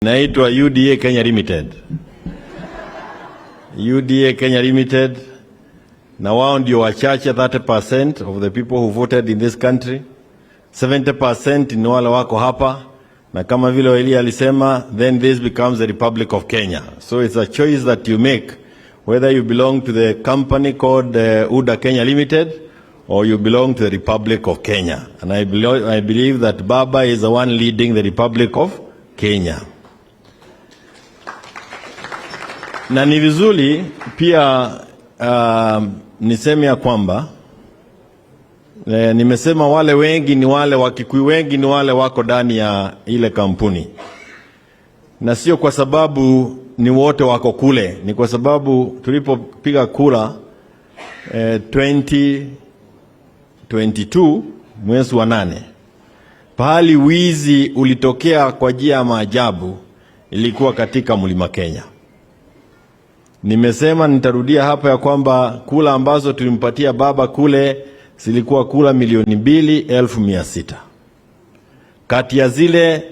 Inaitwa UDA Kenya Limited. UDA Kenya Limited, na wao ndio wachache, 30% of the people who voted in this country. 70% ni wale wako hapa, na kama vile Eli alisema, then this becomes the Republic of Kenya. So it's a choice that you make whether you belong to the company called UDA Kenya Limited or you belong to the Republic of Kenya. And I believe that Baba is the one leading the Republic of Kenya. Na ni vizuri pia niseme ya kwamba nimesema wale wengi ni wale Wakikuyu wengi ni wale wako ndani ya ile kampuni, na sio kwa sababu ni wote wako kule, ni kwa sababu tulipopiga kura 2022 mwezi wa 8, pahali wizi ulitokea kwa njia ya maajabu ilikuwa katika Mlima Kenya. Nimesema nitarudia hapa ya kwamba kura ambazo tulimpatia baba kule zilikuwa kura 2,600,000. Kati ya zile